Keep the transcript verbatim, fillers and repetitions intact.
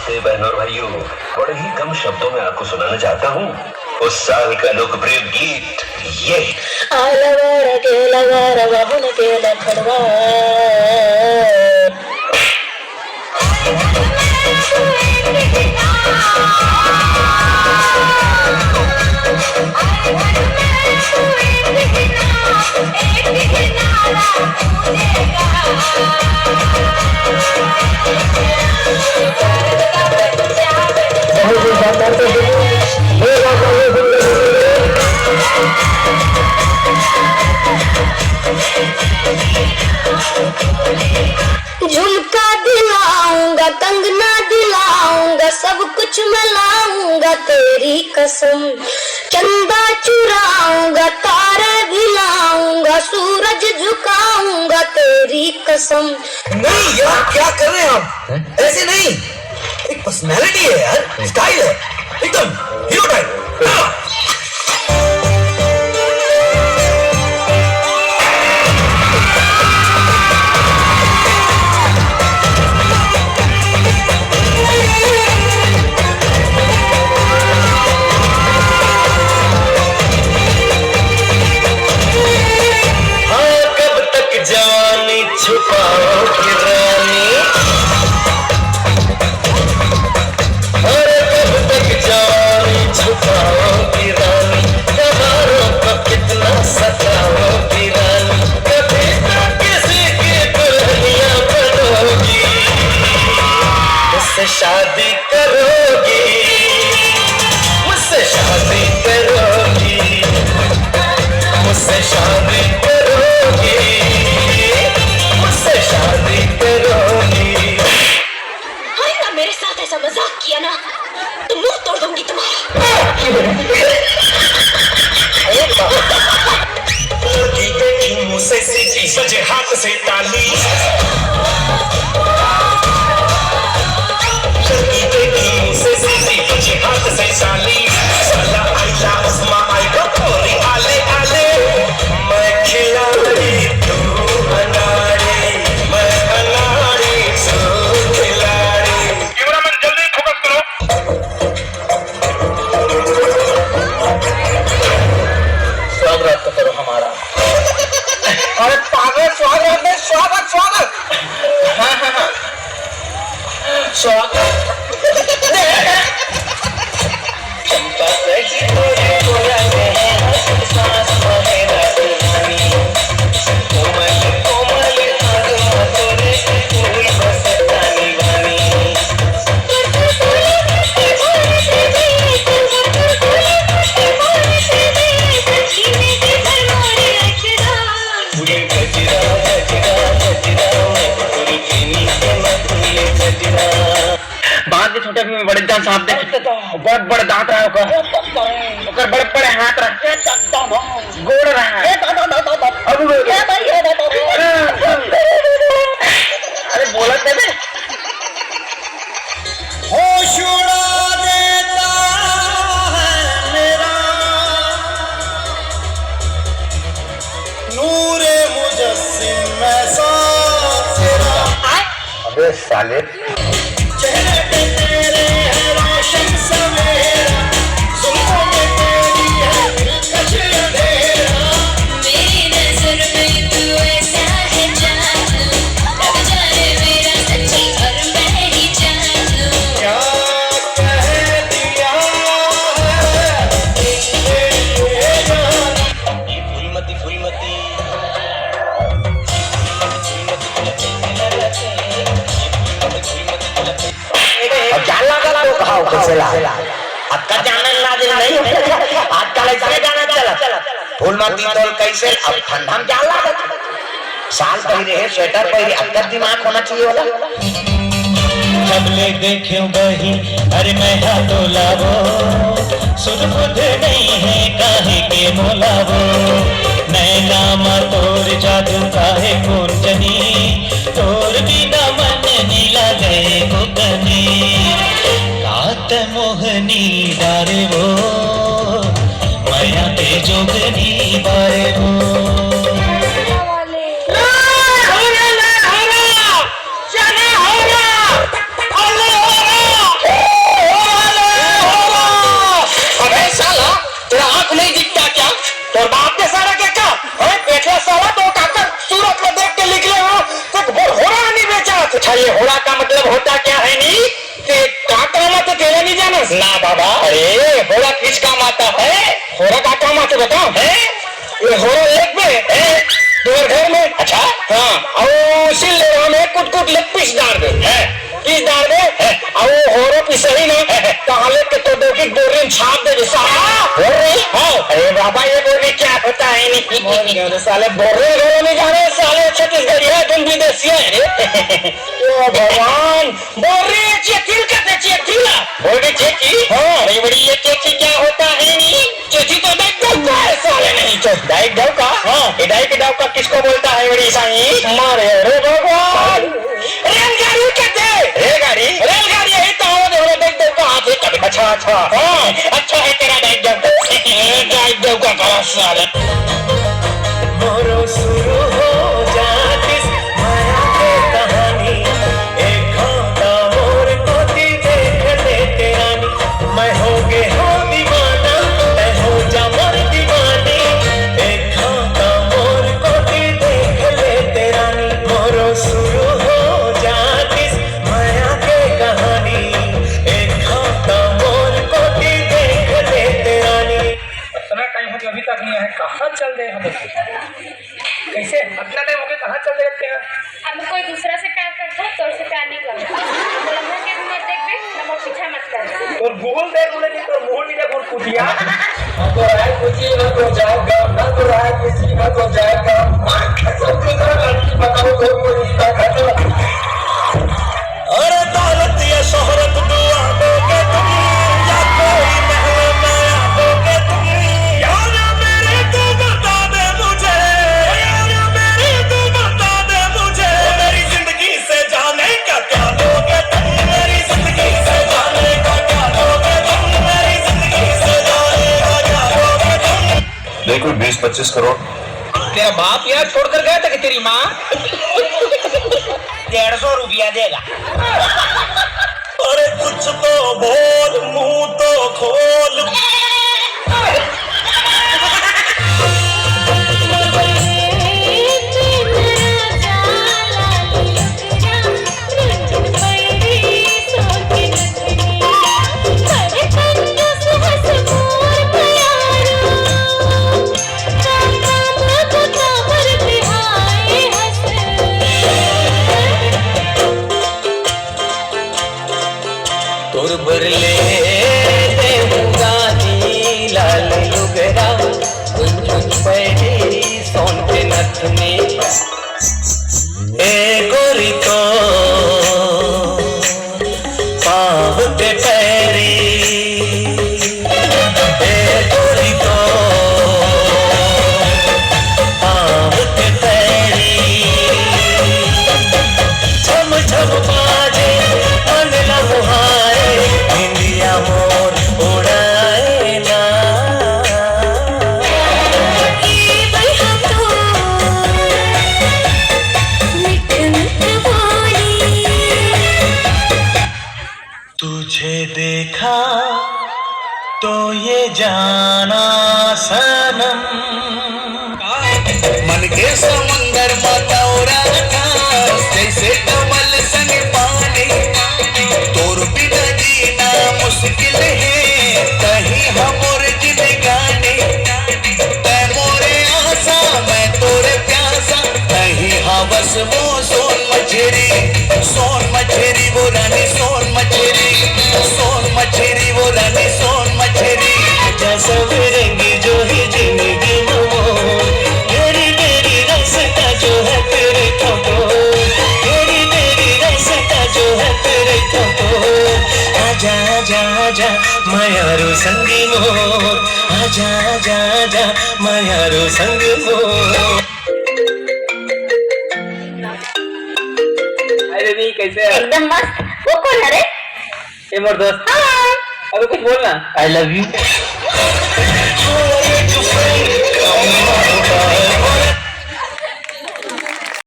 बहनों और भाइयों, बड़े ही कम शब्दों में आपको सुनाना चाहता हूँ उस साल का लोकप्रिय गीत ये। आलवर के लवर वहुन के लखड़वा। झुमका दिलाऊंगा, कंगना दिलाऊंगा, सब कुछ मैं लाऊंगा तेरी कसम। चंदा चुराऊंगा, तारे भी लाऊंगा, सूरज झुकाऊंगा तेरी कसम। नहीं यार, क्या कर रहे हैं आप? ऐसे नहीं, एक पर्सनैलिटी है यार, स्टाइल है एकदम हीरो टाइप। हाँ, कब तक जवानी छुपाओगी रानी? अरे कब तक जवानी छुपाओगी रानी? दीवारों को कितना सताओगी रानी? कभी तो किसी की दुल्हनिया बनोगी, मुझसे शादी करोगी, मुझसे शादी करोगी, मुझसे शादी करोगी, मुझसे शादी करोगी। अरे ना, मेरे साथ ऐसा मजाक किया ना, तो मुंह तोड़ दूंगी तुम्हारा। देखी देखी मुझसे सीटी, बजे हाथ से ताली। देखी देखी मुझसे सीटी, बजे हाथ से ताली। साला आइला उस्मा आइला, थोड़ी आले आले। मैं खिलाड़ी, तू अनाड़ी, मैं अनाड़ी, तू खिलाड़ी। कैमरामैन, जल्दी फोकस करो। स्वागत करो हमारा। अरे पागल, स्वागत नहीं, स्वागत, स्वागत। हाँ, हाँ, हाँ। स्वागत। चंपा कैसी गोरी गोरा है, सांस बहे राजधानी। कोमल कोमल आगवा तोरे, फूल बस तानी बानी। फूल गजरा गजरा गजरा, मैं फूल के नीचे मैं फूल गजरा। बाहर के छोटे में बड़े जान साहब देख, बड़े बड़े दांत रहा ओकर, ओकर बड़े बड़े हाथ रहा, गोड़ रहा। अब अरे बोलत नहीं बे। होश उड़ा देता है मेरा नूरे मुजस्सिम ऐसा तेरा। अबे साले। चेहरे पे तेरे है रोशन सवेरा, जुल्फों में तेरी है दिलकश अंधेरा। मेरी नजर में तू ऐसा है जादू, रब जाने मेरा सच्ची और मैं ही जानू। क्या कह दिया है ये जान। ये फूलमती, फूलमती। अब जान लागल तो कहा कैसे ला? अक्का जाने ला दिन नहीं। आजकल ऐसे गाना चला। फूलमती तोल कैसे? अब ठंडा में जान लागल। साल पहिरे है, स्वेटर पहिरे, अक्का दिमाग होना चाहिए वाला। जब ले देख्यो बहिन, अरे मैं हा तोला वो, सुध बुध नहीं है काहे के मोला वो। नैना मा तोर जादू काहे कोन जनी, तोर बिना मन नी लागे गुगनी। कात मोहनी डारे वो, मया के जोगनी बारे वो। चना हो रहा, चना हो रहा, आलू हो रहा, ना बाबा, अरे, होरा किस काम आता है? होरा का काम आथे बता? हैं? ये होरा लेग में, हैं? तुम्हारे घर में। अच्छा। हाँ, अउ उसी लेवा में कुट कुट ले पीस डार दे। हैं? पीस डार दे। हैं? अउ होरा पीसही ना, हैं? तहाँ ले के तो डोकी बोर्री में छाप दे जैसा। बोर्री? हाँ। अरे बाबा, ये बोर्री क्या होता है? नहीं, बोर्री, साले बोर्री घलो नहीं जाने, साले छत्तीसगढ़िया, तुम विदेशी है रे। ओ भगवान, बोर्री चेतिल कथे चेतिल। बोर्री चेतिल? हाँ। अरे बड़ी ये चेतिल क्या होता है नी? चेतिल तो डाइक डौका है साले नहीं तो। डाइक डौका? हाँ। ये डाइक डौका किसको बोलता है बड़ी साईं? मारे रे भगवान। रेलगाड़ी कथे। रेलगाड़ी? रेलगाड़ी यही तो हो, देखो डाइक डौका हाथ है कभी। अच्छा, अच्छा। हाँ। अच्छा है तेरा डाइक डौका। डाइक डौका करा साले। मोरो शुरू हो जातिस माया के कहानी, एक घंटा मोर कोती देख लेते रानी। मैं हो गे हो दीवाना, मैं हो जा मोर दीवानी, एक घंटा मोर कोती देख लेते रानी। मोरो शुरू हो जातिस माया के कहानी, एक घंटा मोर कोती देख लेते रानी। इतना टाइम हो गया, अभी तक नहीं आए, कहाँ चल रहे हम लोग? कैसे? इतना टाइम हो गया, कहाँ चल रहे थे? अब कोई दूसरा से प्यार करता है, तो उसे प्यार नहीं करता। हम लोग के भी मत देख बे, हम लोग पीछा मत कर। और गूगल देख बोले कि तो मुंह नहीं देखो कुतिया। हम तो राय पूछी ना तो जाएगा, ना तो राय पूछी ना तो जाएगा। सब तो इतना लड़की बताओ तो कोई रिश्ता खत्म। अरे दौलत या शोहरत दुआ दोगे तुम, या कोई महल माया दोगे तुम? यार मेरे तू बता दे मुझे, यार मेरे तू बता दे मुझे, मेरी जिंदगी से जाने का क्या लोगे तुम? मेरी जिंदगी से जाने का क्या लोगे तुम? मेरी जिंदगी से जाने का क्या लोगे तुम? देखो बीस पच्चीस करोड़। तेरा बाप यहाँ छोड़कर गया था कि तेरी माँ? डेढ़ सौ रुपया देगा। अरे कुछ तो बोल, मुंह तो खोल। तोर बर ले देहूं रानी लाल लुगरा, गुनगुन पैरी सोन के नथनी। ए गोरी तो पाँव के पैरी, ए गोरी तो पाँव के पैरी। झम झम बाजे मन लमुहाए, निंदिया मोर उड़ाए ना। ए भैया तो मिठ मिठ बोली। तुझे देखा तो ये जाना सनम। मन के समुंदर म तौरा था, जैसे कमल संग पानी। तोर बिना जीना मुश्किल है, कहीं हमर जिंदगानी। तै मोरे आसा, मैं तोरे प्यासा, नहीं हवस वो सोन मछरी, सोन मछरी वो रानी, सोन मछरी, सोन मछरी वो रानी, सोन मछरी। आजा सब रंग जो है जिंदगी में मोर, घेरी घेरी रास्ता जो है तेरे ठोकर, घेरी घेरी रास्ता जो है तेरे ठोकर। आजा आजा आजा मयारू संगी मोर, आजा आजा आजा मयारू संग मोर। हाय बेबी, कैसे है? एकदम मस्त। वो कौन है रे? ये मोर दोस्त। हाय। अबे कुछ बोल ना। I love you।